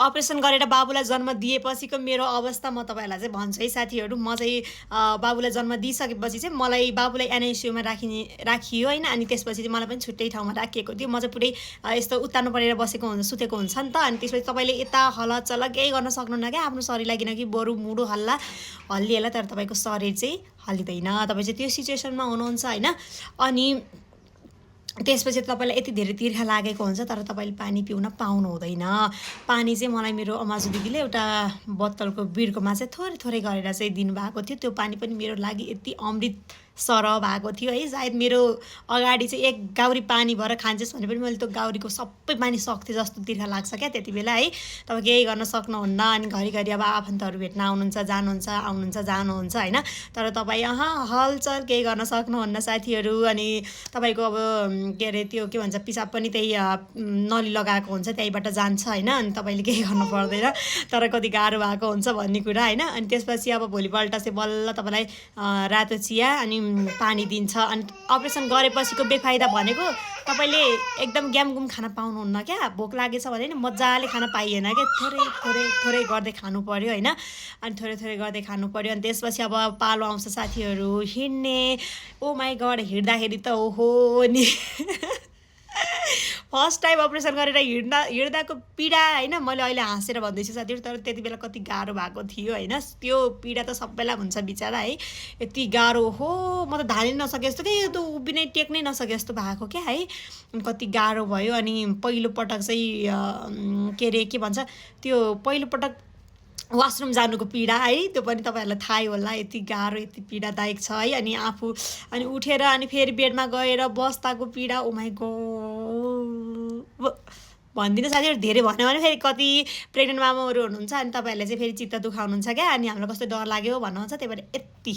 Operation गरेर बाबुलाई जन्म दिएपछिको मेरो अवस्था म तपाईँहरूलाई चाहिँ भन्छु है साथीहरू। म चाहिँ बाबुलाई जन्म दिइसकेपछि चाहिँ मलाई बाबुलाई एनआइसियुमा राखियो होइन। अनि त्यसपछि चाहिँ मलाई पनि छुट्टै ठाउँमा राखिएको थियो। म चाहिँ पुरै यस्तो उत्तानो परेर बसेको सुतेको हुन्छ नि त। अनि त्यसपछि तपाईँले यता हलचल केही गर्न सक्नुहुन्न क्या आफ्नो शरीरलाई, किनकि बरु मुडो हल्लिएला तर तपाईँको शरीर चाहिँ हल्लिँदैन। तपाईँ चाहिँ त्यो सिचुएसनमा हुनुहुन्छ होइन। अनि त्यसपछि तपाईँलाई यति धेरै तिर्खा लागेको हुन्छ तर तपाईँले पानी पिउन पाउनु हुँदैन। पानी चाहिँ मलाई मेरो अमाजु दिदीले एउटा बोतलको बिर्कोमा चाहिँ थोरै थोरै गरेर चाहिँ दिनुभएको थियो। त्यो पानी पनि मेरो लागि यति अमृत सरह भएको थियो है। सायद मेरो अगाडि चाहिँ एक गाउरी पानी भएर खान्छस् भने पनि मैले त्यो गाउरीको सबै पानी सक्थेँ जस्तो तिर्खा लाग्छ क्या त्यति बेला है। तपाईँ केही गर्न सक्नुहुन्न। अनि घरिघरि अब आफन्तहरू भेट्न आउनुहुन्छ, जानुहुन्छ, आउनुहुन्छ, जानुहुन्छ होइन। तर तपाईँ हलचल केही गर्न सक्नुहुन्न साथीहरू। अनि तपाईँको अब के अरे त्यो के भन्छ पिसाब पनि त्यही नली लगाएको हुन्छ, त्यहीबाट जान्छ होइन। अनि तपाईँले केही गर्नु पर्दैन तर कति गाह्रो भएको हुन्छ भन्ने कुरा होइन। अनि त्यसपछि अब भोलिपल्ट चाहिँ बल्ल तपाईँलाई रातो चिया अनि पानी दिन्छ। अनि अपरेसन गरेपछिको बेफाइदा भनेको तपाईँले एकदम ग्यामगुम खान पाउनुहुन्न क्या। भोक लागेछ भने नि मजाले खान पाइएन क्या, थोरै थोरै थोरै गर्दै खानु पर्यो होइन। अनि थोरै थोरै गर्दै खानु पर्यो। अनि त्यसपछि अब पालो आउँछ साथीहरू हिँड्ने। ओ माई गड, हिँड्दाखेरि त ओहो नि फर्स्ट टाइम अपरेसन गरेर हिँड्दाको पीडा होइन। मैले अहिले हाँसेर भन्दैछु साथीहरू तर त्यति बेला कति गाह्रो भएको थियो होइन। त्यो पीडा त सबैलाई हुन्छ बिचरा है। यति गाह्रो हो, म त धानै नसके जस्तो क्या, यो त उभिनै टेक्नै नसके जस्तो भएको क्या है। कति गाह्रो भयो। अनि पहिलोपटक चाहिँ के अरे के भन्छ त्यो पहिलोपटक वासरुम जानुको पीडा है, त्यो पनि तपाईँहरूलाई थाहै होला। यति गाह्रो यति पीडादायक छ है। अनि उठेर अनि फेरि बेडमा गएर बस्दाको पीडा, ओ माई गड भन्दिनँ साथीहरू। धेरै भन्यो भने फेरि कति प्रेग्नेन्ट मामाहरू हुनुहुन्छ अनि तपाईँहरूले चाहिँ फेरि चित्त दुखाउनुहुन्छ क्या। अनि हामीलाई कस्तो डर लाग्यो भन्नुहुन्छ, त्यही भएर यति